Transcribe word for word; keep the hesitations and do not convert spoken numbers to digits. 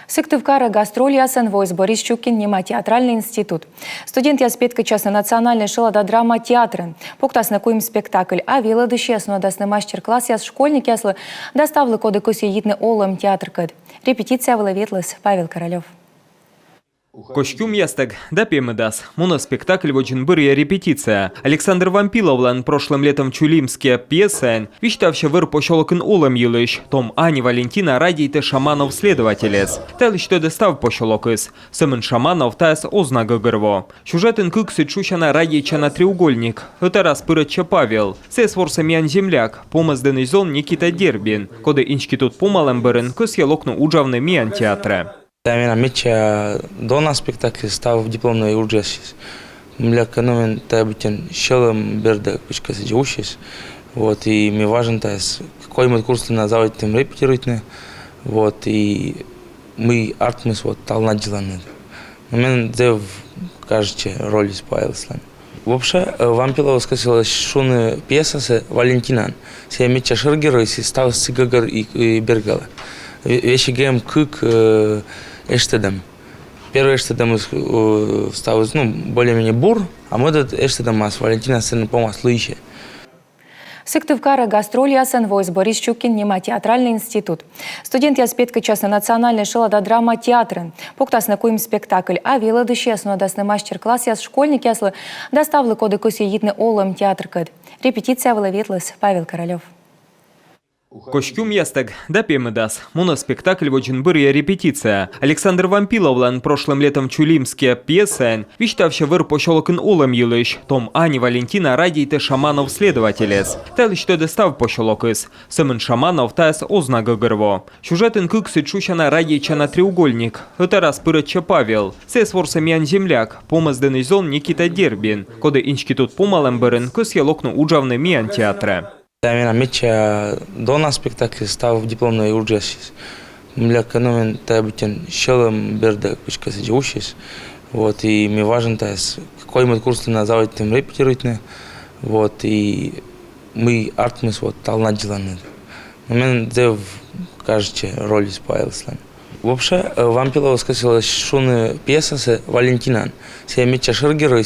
Сыктывкарӧ гастрольясӧн воис Борис Щукин нима театральный институт. Студентъяс петкӧдчасны Национальнӧй шылада-драма театрын. Пуктасны куим спектакль, а велӧдысьяс нуӧдасны мастер-классъяс школьникъяслы да ставлы, коді кӧсйӧ йитны олӧм театркӧд. Репетиция вылӧ ветліс Павел Королёв. Костюмъястӧг да пемыдас. Моноспектакль водзын бӧрйӧ репетиция. Александр Вампиловлӧн прошлым летом «Чулимские» пьесаӧн висьтавсьӧ вӧр посёлокын олӧм йылысь. Том Ань Валентина радейтӧ Шаманов следователӧс. Та йылысь тӧдӧ став посёлокыс. Сӧмын Шаманов тайӧс оз на гӧгӧрво. Сюжетын кык сідз шусяна радейтчана треугольник. Ӧтарас пырӧдчӧ Павел. Сійӧс ворсӧ миян земляк, Помӧсдінысь зон Никита Дербин, коді институт помалӧм бӧрын кӧсйӧ локны уджавны миян театрӧ. Тайӧ менам медся дона спектакль став дипломнӧй уджъясысь. Мыйлакӧ, ну, мен тайӧ быттьӧ сьӧлӧм бердӧ кыдзкӧ сідзи усис. Вот, и ми важӧн тайӧс коймӧд курслы на заводитім репетируйтны. Вот, и мый артмис, вот, талун аддзылам нин. Но мен зэв кажитчӧ рольыс Павелыслӧн. Вообще, э, Вампиловыс кӧсйылӧ шуны пьесасӧ Валентинаӧн. Сійӧ медся шӧр геройыс, и ставыс сы гӧгӧр и, и бергӧлӧ. Ве-, весиг эм кык, э, эштӧдӧм. Первой эштӧдӧмыс, э, ставыс, ну, более-менее бур, а мӧдӧд эштӧдӧмас Валентина сцена помас лыйсьӧ. Сыктывкарӧ гастрольясӧн воис Борис Щукин нима театральный институт. Студентъяс петкӧдчасны Национальнӧй шылада-драма театрын. Пуктасны куим спектакль, а велӧдысьяс нуӧдасны мастер-классъяс школьникъяслы да ставлы, коді кӧсйӧ йитны олӧм театркӧд. Репетиция вылӧ ветліс Павел Королёв. Костюмъястӧг да пемыдас. Моноспектакль водзын бӧрйӧ репетиция. Александр Вампиловлӧн прошлым летом «Чулимские» пьесаӧн висьтавсьӧ вӧр посёлокын олӧм йылысь. Том Ань Валентина радейтӧ Шаманов следователӧс. Та йылысь тӧдӧ став посёлокыс. Сӧмын Шаманов тайӧс оз на гӧгӧрво. Сюжетын кык сідз шусяна радейтчана треугольник. Ӧтарас пырӧдчӧ Павел. Сійӧс ворсӧ миян земляк, Помӧсдінысь зон Никита Дербин, коді институт помалӧм бӧрын кӧсйӧ локны уджавны миян театрӧ. Тайӧ менам медся дона спектакль став дипломнӧй уджъясысь. Мыйлакӧ, ну, мен тайӧ быттьӧ сьӧлӧм бердӧ кыдзкӧ сідзи усис. Вот, и ми важӧн тайӧс коймӧд курслы на заводитім репетируйтны. Вот, и мый артмис, вот, талун аддзылам нин. Но мен зэв кажитчӧ рольыс Павелыслӧн. Вообще, э, Вампиловыс кӧсйылӧ шуны пьесасӧ Валентинаӧн. Сійӧ медся шӧр геройыс,